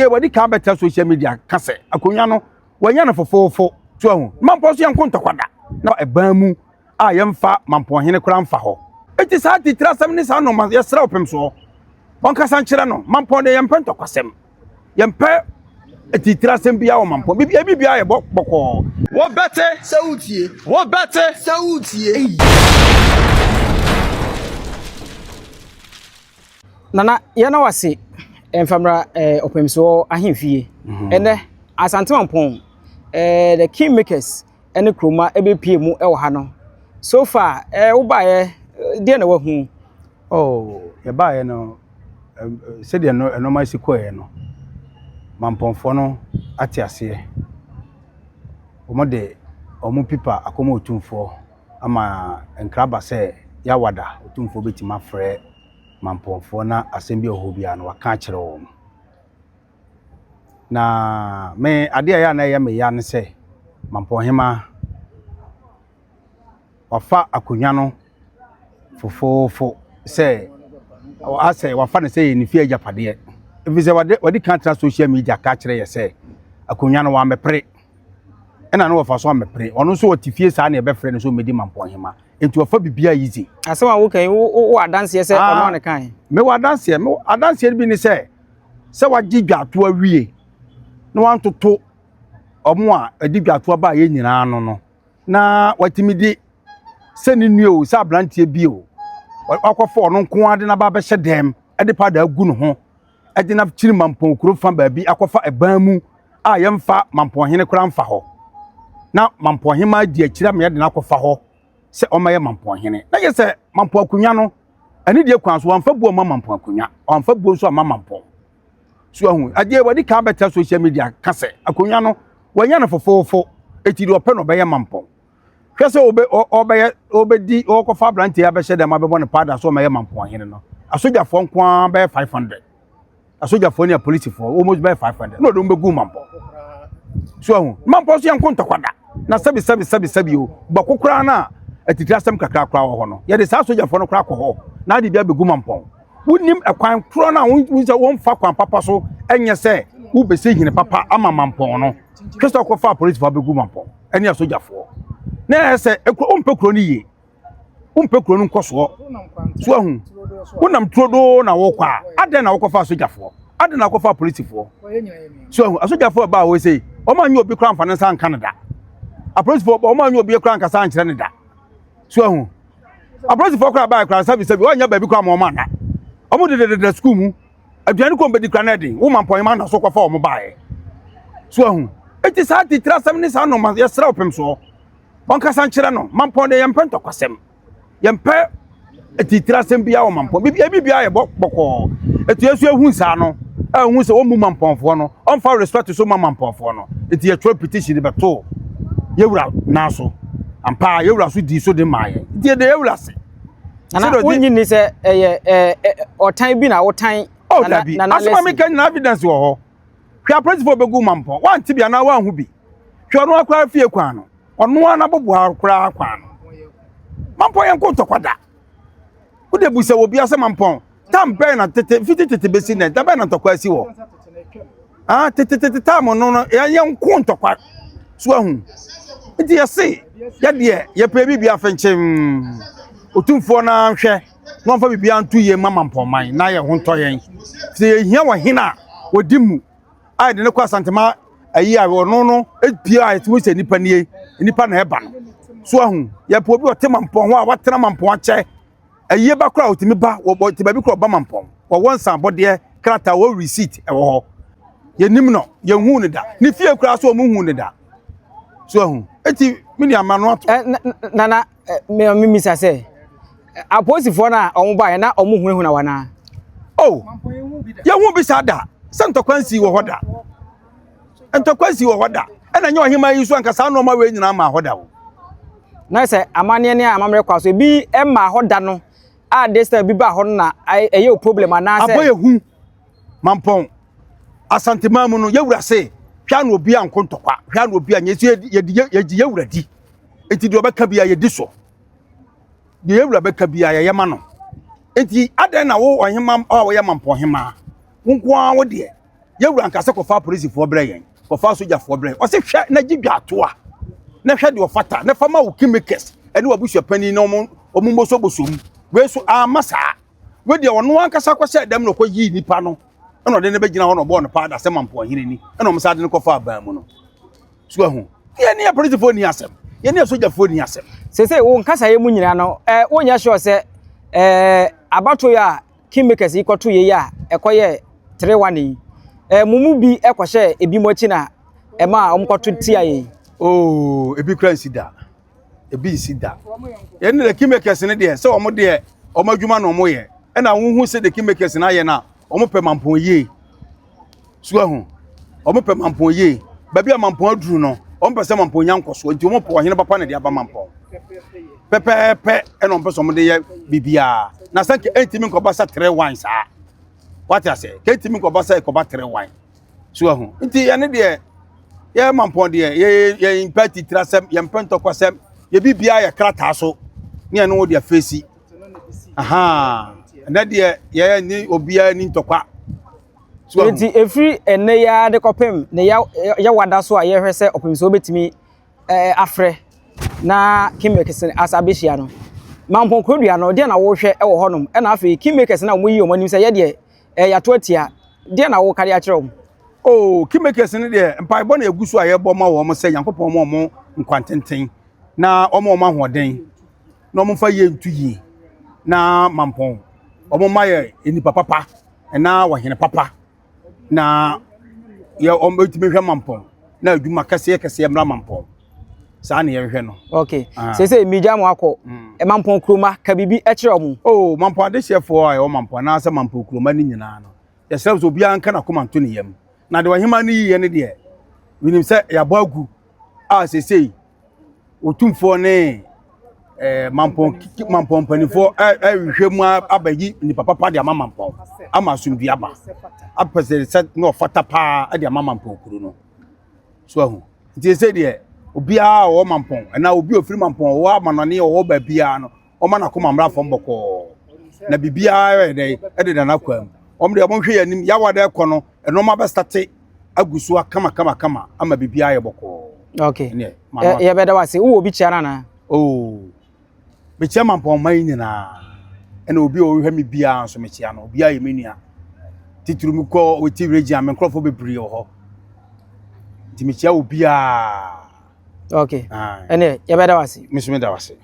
Wɔde kan bɛtena social media ka sɛ akonnwa no wɔanya no fofoofo so ahu. Mampɔn so yɛnko ntɔkwa da na ɛban mu a yɛmfa Mampɔnhene koraa mfa hɔ. Enti saa titire asɛm ne saa nnoɔma yɛsrɛ ɔpem soɔ ɔnkasa nkyerɛ no. Mampɔn deɛ yɛmpɛ ntɔkwasɛm, yɛmpɛ titire asɛm biara wɔ Mampɔn. Bibi ebi biara yɛ bɔ bɔkɔɔ. Wobɛte. Sɛ wotie. Wobɛte. Sɛ wotie. Nana, yɛn wase mfamra ɔpemsoɔ ahemfie. Ɛnɛ Asante Mampɔn the kingmakers ɛne kuroma ɛbɛpie mu ɛwɔ ha no. So far wobaeɛ deɛ na wahu? Oh, yɛbaeɛ no, sɛdeɛ no ɛnɔma si kɔeɛ no, Mampɔnfoɔ no ate aseɛ. Wɔn de wɔn pipa akɔma Otumfoɔ ama nkraba sɛ yɛawada Otumfoɔ bɛtumi afrɛ Mampɔnfoɔ na asɛm bi a ɛwɔ hɔ biara no waka akyerɛ wɔn. Na me adeɛ a ɛyɛ a na ɛyɛ me ya ne sɛ Mampɔnhema wafa akonnwa no fofoofo sɛ asɛ wafa no sɛ yɛ ne fie agyapadeɛ. Ɛfiri sɛ wɔde kan tena social media ka kyerɛ yɛ sɛ akonnwa no wammɛpere, ɛna no wɔfa so ammɛpere. Ɔno nso wɔte fie saa na yɛbɛfrɛ no sɛ ɔmmɛdi Mampɔnhema, nti wɔfa biribiara easy. Asɛm a woka yi, wo adanseɛ sɛ ɔno ne kan? Mewɔ adanseɛ. Mewɔ adanseɛ bi ne sɛ wagye dwato awie na wantoto ɔmo a ɛde dwato aba a yɛn nyinaa no na watumi de sɛ ne nua o, sɛ aberanteɛ bi o, wakɔfa ɔno nko ara de n'aba abɛhyɛ dɛm, ɛde powder agu ne ho, ɛde na kyiri Mampɔn kuro fa baabi akɔfa ɛban mu a yɛmfa Mampɔnhene koraa mfa hɔ, na Mampɔnhema di akyire ama yɛde n'akɔfa hɔ sɛ ɔmɛyɛ Mampɔnhene. Na yɛ sɛ Mampɔn akonnwa no ɛne deɛ kwan so wɔamfa buo ama Mampɔn akonnwa, wɔamfa buo nso ama Mampɔn so ahu. Adeɛ wɔde kan bɛtena social media ka sɛ akonnwa no wɔanya no fofoofo, eti deɛ ɔpɛ no ɔbɛyɛ Mampɔn. Hwɛ sɛ ɔbɛ ɔbɛyɛ ɔbɛdi ɔkɔfa aberanteɛ abɛhyɛ dɛm abɛbɔ ne powder so ɔmɛyɛ Mampɔnhene no, asogyafoɔ nko ara bɛyɛ 500, asogyafoɔ ne apolisifoɔ almost bɛyɛ 500 na ɔde wɔn bɛgu Mampɔn so ahu. Mampɔn so yɛn nko ntɔkwa da na sɛbi sɛbi sɛbi sɛbi o bɔko koraa na atitiri asɛm kakra koraa wɔ hɔ no, yɛde saa asogyafoɔ no koraa kɔ hɔ na ade bi abɛgu Mampɔn. Wonim ɛkwan korɔ no a wɔn sɛ wɔmfa kwan papa so ɛnyɛ sɛ wobɛsi hene papa ama Mampɔn no. Hwɛ sɛ ɔkɔfa apolisifoɔ abɛgu Mampɔn ɛne asogyafoɔ na ɛyɛ sɛ ekuro wompɛ kuro no yie, wompɛ kuro no nkɔsoɔ so ahu. Wonam turodoo na wokɔ a, adɛn na wokɔfa asogyafoɔ, adɛn na wokɔfa apolisifoɔ so ahu? Asogyafoɔ ɛbaa hɔ sei, wɔn anyɛ obi koraa mfa ne nsa nka ne da. Apolisifoɔ wɔn anyɛ obi koraa nkasa nkyerɛ ne da so ahu. Apolisifoɔ koraa baa koraa sɛbi sɛbi wɔnyɛ baabi koraa ma wɔn ana wɔn dededede sukuu mu aduane kɔn bɛdi koraa na ɛden wo Mampɔn na so kɔfa wɔn baeɛ so ahu. Eti saa titire asɛm ne saa nnoɔma yɛsrɛ ɔpem soɔ ɔnkasa nkyerɛ no. Mampɔn deɛ yɛmpɛ ntɔkwasɛm, yɛmpɛ titire asɛm biara wɔ Mampɔn. Bibi ebi biara yɛ bɔ bɔkɔɔ. Eti esu ehu saa no ɛhu sɛ wɔn mu Mampɔnfoɔ no ɔnfa respect so ma Mampɔnfoɔ no, eti yɛtwerɛ petition bɛto yɛwura nan so. Ampa yɛwura so di so de maa yɛn, nti yɛde yɛwura ase. Nana, wonyi ni sɛ ɛyɛ ɔtan bi na wotan? Oh dabi, asɛm a meka nyinaa evidence wɔ hɔ. Hwɛ, apolisifoɔ bɛgu Mampɔn, wante bi anaa wanhu bi? Hwɛ, ɔno akora fie kwan no, ɔno ara n'aboboa koraa kwan no. Mampɔn yɛn ko ntɔkwa da. Wode bu sɛ obi asɛ Mampɔn tam bɛn na tete fiti tete bɛsi nɛ da bɛn na ntɔkwa asi wɔ? Ah, tete tete tam no yɛn ko ntɔkwa so ahu. Nti yɛse yɛdeɛ yɛpɛ biribi afɛnkyɛm Otumfoɔ no ahwɛ na ɔmfa biribi anto yie ma Mampɔnman na yɛn ho ntɔ yɛn. Sɛ yɛhia wɔ hene a wɔdi mu a yɛde ne kɔ Asantema ayi a ɔno no pie a yɛtumi sɛ nipa nie, nipa na ɛba no so ahu. Yɛpɛ obi ɔte Mampɔn ho a watena Mampɔn akyɛ, ayie ba koraa ɔtumi ba, wɔte baabi koraa ɔba Mampɔn, wɔwɔ nsanbɔdeɛ krataa, wɔ receipt ɛwɔ hɔ. Yɛnim no, yɛnhu no da, ne fie koraa so ɔmo hu no da so ahu. Eti me nua ma no ato. Nana, me misa sɛ apolisifoɔ no a ɔmo baeɛ na ɔmo hunahuna wa naa? Oh, yɛhu bi saa da sɛ ntɔkwa nsi wɔ hɔ da, ntɔkwa nsi wɔ hɔ da. Ɛna nyɛ ɔhema yi so anka saa nneɛma wei nyinaa ma hɔ da o. Na sɛ amanneɛ ne amammerɛ kwa so ebi mmaa hɔ da no a, this time bi baa hɔ no na ɛyɛ o problem anaasɛ? Abɔ yɛ hu. Mampɔn Asanteman mu no, yɛwura se hwɛ na obi anko ntɔkwa, hwɛ na obi anyɛ so. Yɛgye yɛwura di, nti deɛ ɔbɛka bia yɛdi so, deɛ yɛwura bɛka bia yɛyɛ ma no. Nti adɛn na wo ɔhema a wɔyɛ Mampɔn hemaa wo nko ara wo deɛ Yɛwura nkasa kɔfa apolisifoɔ brɛ yɛn, kɔfa asogyafoɔ brɛ yɛn. Ɔsɛ hwɛ na gye dwatoa na hwɛ deɛ ɔfata na fa ma wo kingmakers ɛne wabusua panin na ɔmo mbosoboso mu. Wei so ama saa. Wei deɛ, ɔno ankasa kɔhyɛ dɛm na ɔkɔ yii nipa no, ɛna ɔde ne bɛgyina hɔ na ɔbɔɔ no paada sɛ mampɔnhene ni, ɛna ɔmo saa de no kɔfa aban mu no so. Ahu yɛn ne apolisifoɔ ni asɛm, yɛn ne asogyafoɔ ni asɛm. Sese wo nkasa mu nyinaa no, wonyɛ sure sɛ abato yi a kingmakers yi kɔto yɛ yi a ɛkɔyɛ 3-1 yi, mo mu bi ɛkɔhyɛ ebi mu akyi na ɛma a wɔn kɔto tia yɛ yi? Oo, ebi kura nsi da, ebi nsi da. Yɛn ne the kingmakers ne deɛ, sɛ wɔn deɛ, wɔn adwuma na wɔn yɛ, ɛna wɔn hu sɛ the kingmakers na ayɛ na wɔn pɛ mampɔn yie so. Ahu, wɔn pɛ mampɔn yie. Baabi a mampɔn aduru no, wɔn pɛ sɛ mampɔn nya nkɔsoɔ, nti wɔn pɛ ɔhene papa na de aba mampɔn pɛpɛɛpɛ, ɛna wɔn pɛ sɛ wɔn de yɛ biribiara. Na sɛ nka ɛntumi nkɔba sɛ 3-1 saa, wate ase, kɛntumi nkɔba sɛ ɛkɔba 3-1 so. Ahu, nti yɛne deɛ, yɛ mampɔn deɛ, yɛ yɛ mpɛ titiri asɛm, yɛ mpɛ ntɔkwa yɛ biribiara yɛ krataa so ne yɛn no deɛ fesi aha. Ɛnɛ deɛ, yɛ ni obiara ni ntɔkwa so. Ahu. Nti efiri ɛnɛ yi ara de kɔpem ne ya yɛwada so a, yɛhwɛ sɛ ɔpem sɛ wobɛtumi afrɛ na kingmakers asa abɛhyia no mampɔn kurodua no, deɛ na wɔrehwɛ ɛwɔ hɔnom? Ɛna afei kingmakers na wɔyi wɔn anim sɛ yɛdeɛ yɛato atia, deɛ na wɔka de akyerɛ wɔn? Oh, kingmakers no deɛ, mpaebɔ na egu so a yɛbɔ ma wɔn sɛ Nyankopɔn ma wɔn nkwantenten na wɔn ahoɔden na wɔn fa yie ntu yie na mampɔn wɔn ma yɛ nipa papa ɛna wɔhene papa na yɛ wɔn bɛtumi hwɛ mampɔn na adwuma kɛseɛ kɛseɛ mmra mampɔn. Saa na yɛhwehwɛ no. Okay. Ah. Sese migya mo akɔ, mampɔn kuroma, ka biribi kyerɛ wɔn. Oh, mampɔn adehyeɛfoɔ a ɛwɔ mampɔn anaasɛ mampɔn kuroma no nyinaa no, yɛsrɛ sɛ obiara nka n'akoma nto ne yam na deɛ ɔhema no yiyɛ no deɛ, menim sɛ yɛabɔ agu a seesei otumfoɔ ne mampɔn mpanimfoɔ ɛrehwehwɛ mu abɛyi nipa papa de ama mampɔn ama asomdue aba, apɛ sɛ na ɔfata paa de ama mampɔn kuro no so. Ahu, nti sɛ deɛ obiara a ɔwɔ mampɔn ɛna obi a ofiri mampɔn, ɔwɔ amanɔne, ɔwɔ baabiara no, ɔma n'akoma mmra fam bɔkɔɔ na biribiara yɛ dɛ ɛde nana kwan mu. Wɔn deɛ, wɔnhwɛ yɛn anim yawa dɛ kɔ no, ɛnɔɔma bɛstate agu so kama kama kama ama biribiara yɛ bɔkɔɔ. Okay. Ɛneɛ ma no. Yɛbɛda wase. Wowɔ obi kyia no anaa? Oo, mekyia mampɔn man yi nyinaa, ɛna obi a ɔhwɛ me biara nso mekyia no. Obiara yɛ me nua titiri. Mi kɔ Oti Region a, me nkurɔfoɔ bebree wɔ hɔ, nti mekyia obiara. Okay. Aye. Ɛnɛ yɛbɛda wase. Me nso meda wase.